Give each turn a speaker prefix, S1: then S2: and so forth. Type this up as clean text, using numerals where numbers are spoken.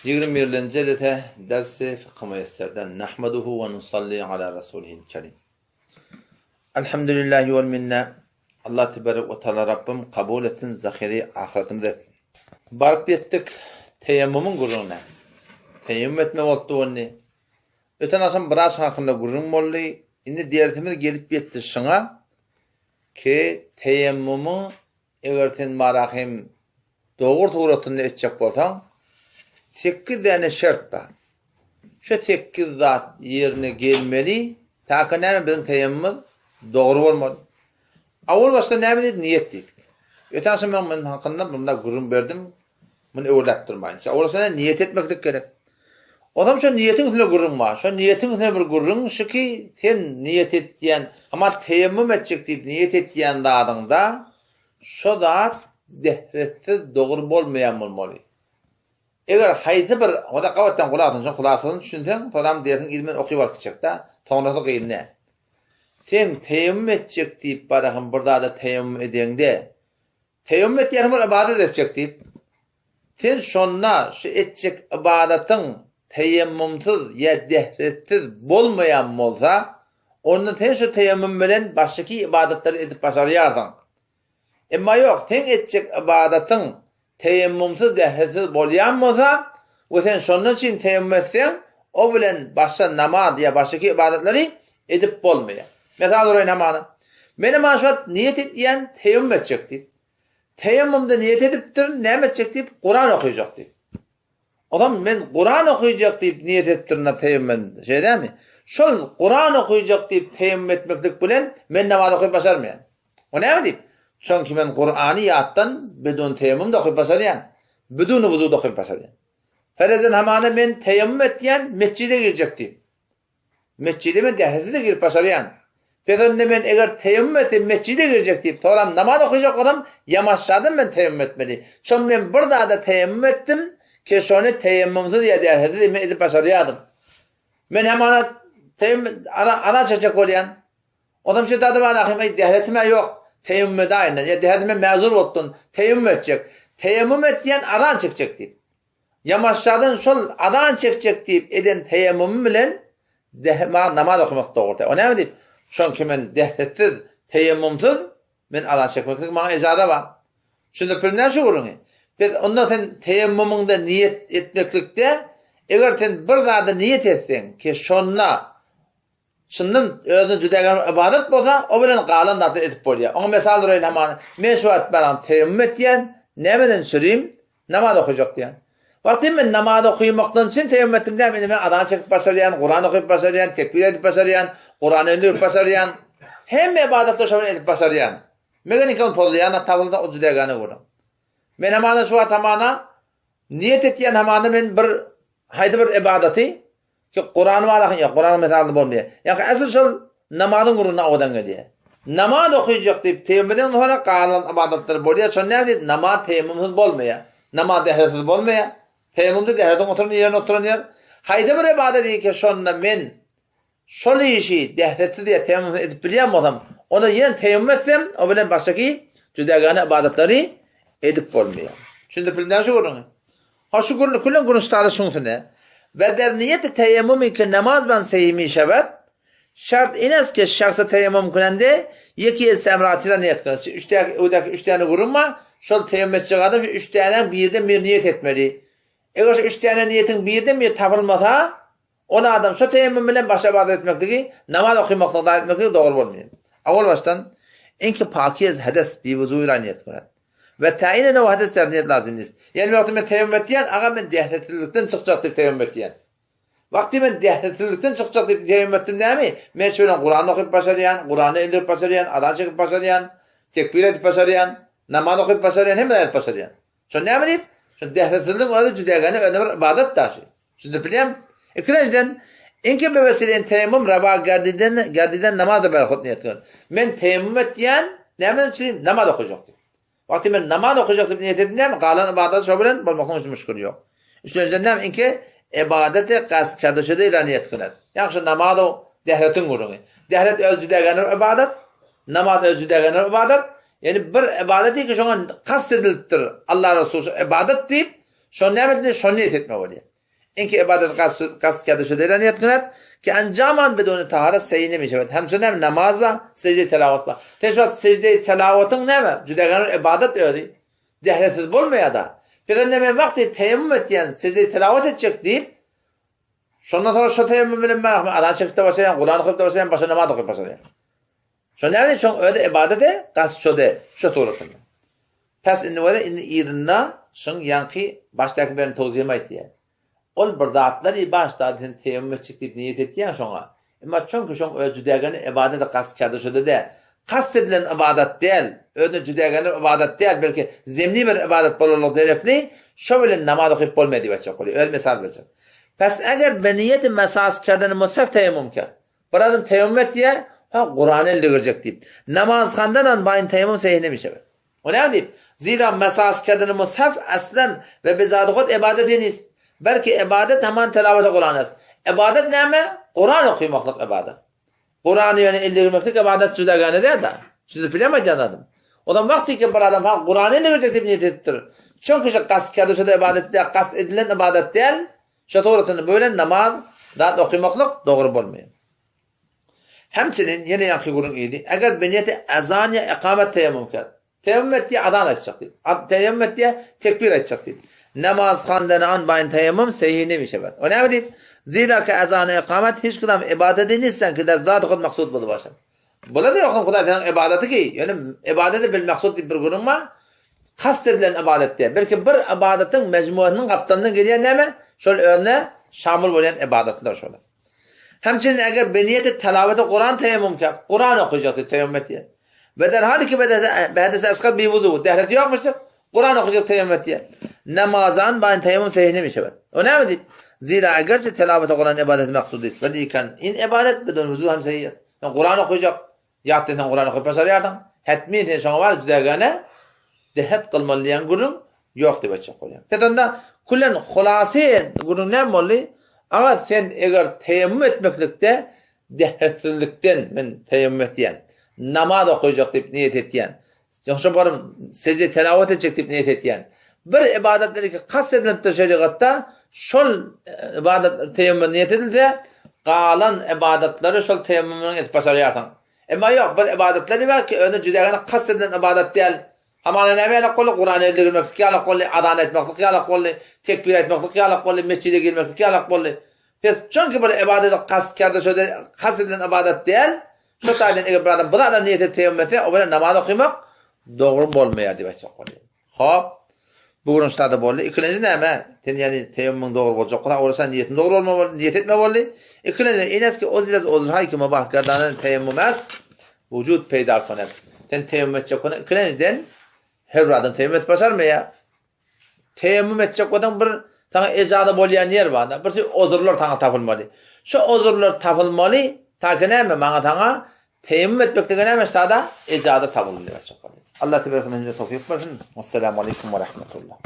S1: Ýigrimi birinji jelese dersi fykhy müýesserden Nahmaduhu we nusalli ala rasulihil kerim. Elhamdülillahi wel minne. Allah tebarek we taala Rabbim kabul etsin, zahiri ahyretimiz etsin. Baryp ýetdik teýemmumyň gürrüňine. Teýemmum etme bolupdy indi. Öten agşam biraz hakynda gürrüň boldy. Indi dersimiz gelip ýetdi şuňa ki teýemmumyň Eger sen barahym dogry suratynda etjek bolsaň, sekiz däne şert bar. Şu sekiz zat ýerine gelmeli, taka näme biziň teýemmumyz dogry bolmaly. Awal başda näme diýdik? Niýet diýdik. Öten agşam men munuň hakynda bunda gürrüň berdim. Muny öwredip durmaýyn. Şu awal başda niýet etmeklik gerek. Onsoň şu niýetiň üstünde gürrüň bar. Şu niýetiň üstünde bir gürrüň şu ki, sen niýet etýän, hamala teýemmum etjek diýip niýet etýän zadyňda şo zat dehretsiz dogry bolmaýan bolmaly. Eger haýsy bir, onda gabatdan gulak asyn, şoň hulasasyny düşünseň, soňam dersiň yzy bilen okyp alyp gitjek-dä, soňrasy gyn däl. Sen teýemmum etjek diýip barahym bir zada teýemmum edeňde, Teýemmum etýärsiň bir ybadat etjek diýip. Sen şonda şu etjek ybadatyň teýemmumsyz ýa dehretsiz bolmaýan bolsa, onda sen şu teýemmum bilen başgaky ybadatlary edip başarýarsyň. Emma ýok, seň etjek ybadatyň teýemmumsyz, dehretsiz bolýan bolsa we sen şondan üçin teýemmum etseň, o bilen başga namaz ýa başgaky ybadatlary edip bolmaýar. Mysal uraýyn hamana. Menem ana şu wagt niýet edýän teýemmum etjek diýip. Teýemmumda niýet edipdirin, näme etjek diýip, Kuran okyjak diýip. Ozam men Kuran okyjak diýip niýet edipdirin-de teýemmum, şeý dälmi? Şol Kuran okyjak diýip teýemmum etmeklik bilen men namaz okyp başarmaýan. O näme diýip? Çünki men Kurany ýatdan bidun teýemmum-da okyp başarýan, bidun wuzu-da okyp başarýan. Ferezen hamana men teýemmum etýän, metjide girjek diýip. Metjide men dähesiz-de girip başarýan. Pes onda men eger teýemmum etsem metjide girjek diýip soram namaz okajak bolsam ýamaşjadan men teýemmum etmeli. Şon men bir zada teýemmum etdim ki şony teýemmumsyz ýa dähesiz men edip başarýadym. Men hamana teýemmum azan çekjek bolýan. Onam şu zada bar ahym aý dähetim-ä ýok teýemmum edaýyn ýa dähetime mäzur bolupdyn teýemmum etjek. Teýemmum etýän azan çekjek diýip. Ýamaşjadan şol azan çekjek diýip eden teýemmumym bilen maňa namaz okamak dogry däl. O näme diýip? Çünki men dehretsiz, teýemmumsyz men azan çekmeklik maňa ejaza bar. Düşündirip bildim şu gürrüňi? Biz onda sen teýemmumyňda niýet etmeklikde eger sen bir zada niýet etseň ki şonda Çyndan özüne jüdägär bir ybadat bolsa, o bilen galan zatlar edip bolýar. Oňa mysal bereýin hamana, men şu wagt baram teýemmum etýän, nämeden çürim, namaz okajak diýýän. Wagty men namaz okamakdan çyn teýemmum etdim däl, indi men azan çekip başarýan, Kuran okyp başarýan, tekbir edip başarýan, Kurany indirip başarýan. Hemme ybadatlary şo bilen edip başarýan. Meger indi ony pozulýan zat tapylsa, o jüdägäne görä. Men hamana şu wagt hamana niýet etýän hamana men bir haýsy bir ybadaty Ýok, Kurany bar ahyn, ýok, Kuranyň mysalyny bolmaýar. Ýa asyl şol namazyň gürrüňine owadan gelýär. Namaz okyjak diýip teýemmumdan soňra galan ybadatlar bolýar. Şonda näme diýdi? Namaz teýemmumsyz bolmaýar. Namaz dähresiz bolmaýar. Teýemmumda dähretiň oturan ýerine oturan ýer. Haýsy bir ybadat eke şonda men şol işi dähretsiz ýa teýemmumsyz edip bilýän bolsam, onda ýene teýemmum etsem, o bilen başdaky jüdägäne ybadatlary edip bolmaýar. Düşündirip bildim şu gürrüňi? Ha şu gürrüň külen gürrüň ştada şuňsy ne? Ve der niyeti teyyemmumi ki namaz ben sehimi şevet şart ines ki şahsa teyyemmum künende yeki el semratira niyet kılar. Şu üç tane, ödeki üç tane gürrüň bar. Şol teyyemmum etjek adam şu üç tane birden bir niyet etmeli. Eger şu üç tane niyetin birden bir tapylmasa, Ol adam şo teýemmum bilen başa ybadat etmekligi, namaz okymaklygy dagy etmekligi dogry bolmaýar. Owal başdan, Inki pakiz hedes bi wuzuýra niýet kynat. We taýine new hedes der niýet lazym nist. Ýani wagty men teýemmum etýän, aga men dähetsizlikden çykjak diýip teýemmum etýän. Wagty men dähetsizlikden çykjak diýip teýemmum etdim näme? Men şu bilen Kurany okyp başarýan, Kurany ildirip başarýan, azan çekip başarýan, tekbir aýdyp başarýan, namaz okyp başarýan, hemme zat edip başarýan. Şo näme diýip? Şo dähetsizligiň özi jüdägäne özüne bir ybadat daşy. Düşündirip bilýämi? Ikilenjiden, Inki bewesileýin teýemmum raba gerdiden, gerdiden namaza berhut niýet kylyn. Men teýemmum etýän, nämeden üçin? Namaz okajak diýip. Wagty men namaz okajak diýip niýet etdim näme? Galan ybadat şo bilen bolmaklygyň hiç müşkili ýok. Üçünjiden näme? Inki ibadeti gast kerdişede ila niýet kylyn. Ýagny şu namaz o dähretiň gürrüňi. Dähret öz jüdägäne ybadat, namaz öz jüdägäne ybadat. Ýani bir ybadat ki şoňa kast edilipdir. Allah Resuly şu ybadat diýip, şony näme etmeli? Şony niýet etmek bolýar. Inki ibadet kast kerde şude ile niýet kynat, ki enjam an biduni taharet seýi nemişewet. Hemçe näme namaz bar, sejde telawat bar. Sen şu wagt sejde telawatyň näme? Jüdegän bir ibadat özi. Dehretsiz bolmaýar-da. Pes onda men wagty teýemmum etýän, sejde telawat etjek diýip, şondan soňra şo teýemmum bilen men azan çekip-de başlaýan, Kuran okyp-da başlaýan, başga namaz okyp başlaýan. Şo näme şoň özi ibadete kast şode, şo suratynda. Pes indi bolsa indi yzynda şoň ýaňky başdaky beren towzygym aýtýar. Ol bir zatlary başda sen teýemmum etjek diýip niýet etýäň şoňa. Emma çünki şoň özi jüdägeni ibadete kast kerde şode däl. Kast edilen ybadat däl, özüne jüdägeni ybadat däl, belki zemni bir ybadat bolanlygy sebäpli şo bilen namaz okyp bolmaýar diýip aýtjak bolýar. Özi mysal berjek. Pes eger be niýeti mesas kerdeni mushaf teýemmum ker. Bir adam teýemmum etýär, ha Kurany elde görjek diýip. Namaz handan baýyn teýemmum seýh nemişe. O näme diýip? Zira mesas kerdeni mushaf aslan we bizady hut ibadet nist. Belki ibadet haman telaweti Kuran est. Ibadet näme? Kuran okymaklyk ibadet. Kurany ýöne elde görmeklik ibadet jüdagane däl-de. Siz bilem aýdýan zadym. O zaman wagty ki bir adam ha Kurany elde görjek diýip niýet edipdir. Çünki şu kast kerde şo-da ibadet däl, kast edilen ibadet däl. Şo suratynda böyle namaz zat okymaklyk dogry bolmaýar. Hemçinin ýene ýaňky gürrüň idi. Eger bi niýeti ezan ýa ikamet teýemmum ker. Teýemmum et diýe azan aýtjak diýip. Teýemmum et diýe tekbir aýtjak diýip. Namaz kandana an baýyn teýemmum seýhi nemişebet. O näme diýip? Zira ki ezan ikamet hiç kudam ibadeti nisten ki der zat hud maksud bolup başar. Bular da ýoksun Hudaý seniň ibadaty ki, ýöne ibadeti bil maksud diýip bir gürrüň bar. Kast edilen ibadat diýe. Belki bir ibadatyň mejmuasynyň gapdalyndan gelýän näme? Şol özüne şamyl bolýan ibadatlar şolar. Hemçinin eger be niýeti telaweti Kuran teýemmum ke, Kuran okajakdy teýemmum etýär. Ve der hali ki bedese esgar bi wuzu, dehreti ýokmuşdyr, Kuran okajak teýemmum etýär. Namazan baýyn teýemmum seýih nemişebet. O näme diýip? Zira egerçe telaweti Kuran ibadeti maksud is. Ve diýken in ibadet bidun wuzu hem seýih. Sen Kuran okajak, ýat sen Kuran okyp başarýardyň. Hetmi sen şoňa bar jüdägäne dehet kylmaly diýen gürrüň ýok diýip aýtjak bolýan. Pes onda külen hulasy gürrüň näme boldy? Aga sen eger teýemmum etmeklikde dehetsizlikden men teýemmum etýän, namaz okaýjak diýip niýet etýän, ýogsa barym sejde telawat etjek diýip niýet etýän. Bir ibadatlar ki kast edilipdir şerigatda, şol ibadat teýemmum niýet edilse, galan ibadatlary şol teýemmumyň edip başarýarsyň. Emma ýok, bir ybadatlar bar ki, özüne jüdägene kast edilen ybadat däl. Hamana näme ýalak boldy? Kurany elde girmeklik ýalak boldy, azan aýtmaklyk ýalak boldy, tekbir aýtmaklyk ýalak boldy, mesjide girmeklik ýalak boldy. Pes, çünki bir ybadady kast kerde şo kast edilen ybadat däl. Şo taýdan eger bir adam bu zatlara niýet edip teýemmum etse, o bilen namaz okymak dogry bolmaýar diýip aýtjak bolýar. Hop. Bu birinji sada boldy. Ikilenji näme? Sen ýani teýemmumyň dogry boljak bolsa, owal sen niýetiň dogry bolmaly boldy, niýet etme boldy. Ikilenji, enes ki ozrez ozrhay ki mubah gardanan teýemmum est, wujud peýda konet. Sen teýemmum etjek bolsaň, ikilenjiden her bir adam teýemmum edip başarmaýar. Teýemmum etjek bolsaň bir saňa ejaza bolýan ýer bar-da. Bir şey ozurlar saňa tapylmaly. Şu ozurlar tapylmaly, ta ki näme, maňa saňa Teýemmum etmeklige näme sada ejaza tabyldy diýip aýtjak bolýar. Allah tebaraka hemmämize towfyk bersin. Wessalamu aleýkum we rahmetullah.